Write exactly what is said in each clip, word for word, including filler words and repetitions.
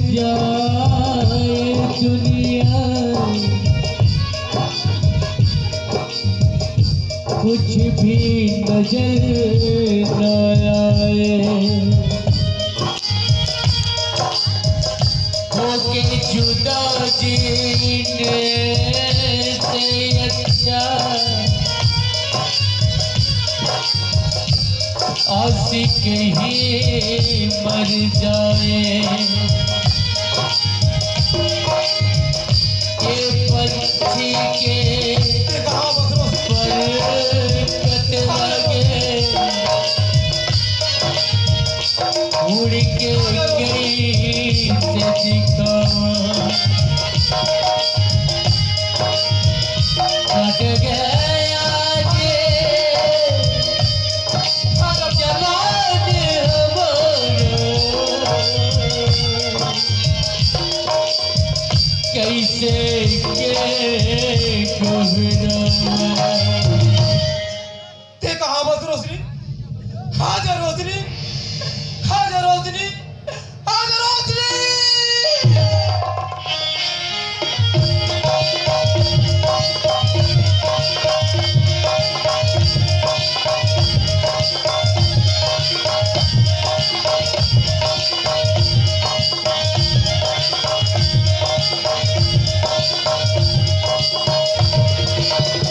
जाए दुनिया, कुछ भी नजर न आए। होके जुदा जीने से अच्छा आशिक ही मर जाए। ये पंछी के पर कतरा गे, उड़ के गई से दिखावा। कट गया जे जवान हमारा, कैसे के कोहरावा। ते कहाँ बस रोशनी? आजा रोशनी, आजा रोशनी, आजा रोशनी।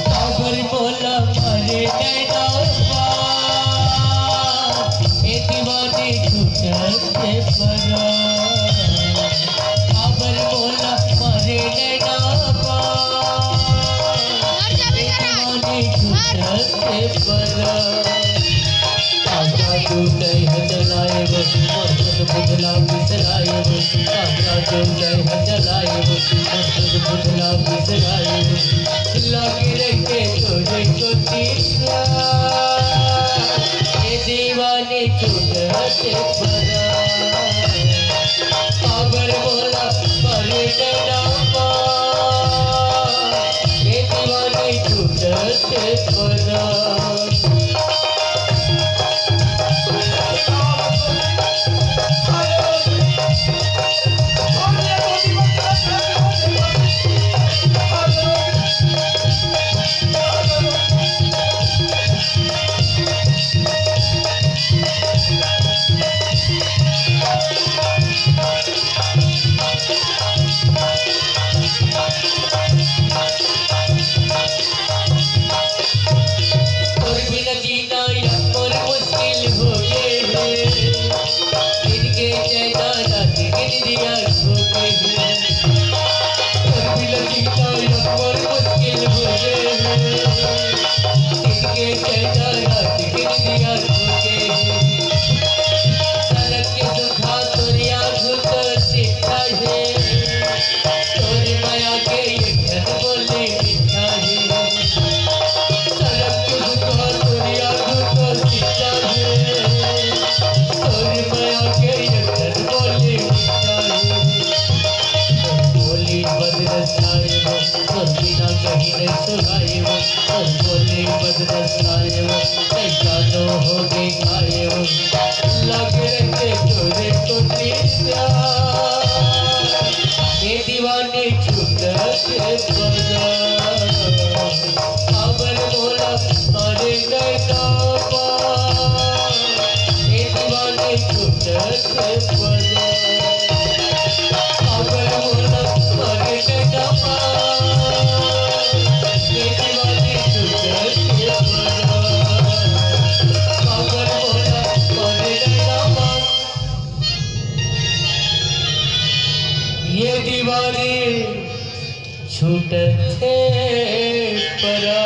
काबर मोला मरे नैना बा, ए दीवानी छूटत से परा। काबर मोला मरे नैना बा, ए दीवानी छूटत से परा। आजा तू कह जलाए वो, मस्त पुतला बिसराए वो। आजा तू कह जलाए वो, मस्त पुतला बिसराए वो। लागे रखे तोरे को तीसरा, ये दीवानी छूट हटे परा। काबर मोला मरे नैना बा, ये दीवानी छूट हटे परा। तोर बिना जीना अब मोर मुश्किल होगे हे। दिन के चैना रात के निंदिया होगे हे। तोर बिना जीना अब मोर मुश्किल होगे हे। दिन के चैना रात के निंदिया होगे हे। सड़क के सुखा तोर आगू तो चिट्ठा हे। तोर मया के एक ठन बोली मीठा हे। सड़क के सुखा तोर आगू तो चिट्ठा हे। तोर मया के एक ठन बोली मीठा हे। तोर बोली बदरस आए वो, तोर बिना कहीं नहीं सुहाए वो। तोर बोली बदरस आए वो, नहीं जानो होगे काए वो। लग रहे तोरे को प्यार, ये दीवानी छूट के परा। काबर मोला मरे नैना बा, ये दीवानी छूट के परा। काबर मोला मरे नैना बा, ये दीवानी छूट के परा। काबर मोला मरे नैना बा, ये दीवानी छूटथे परा।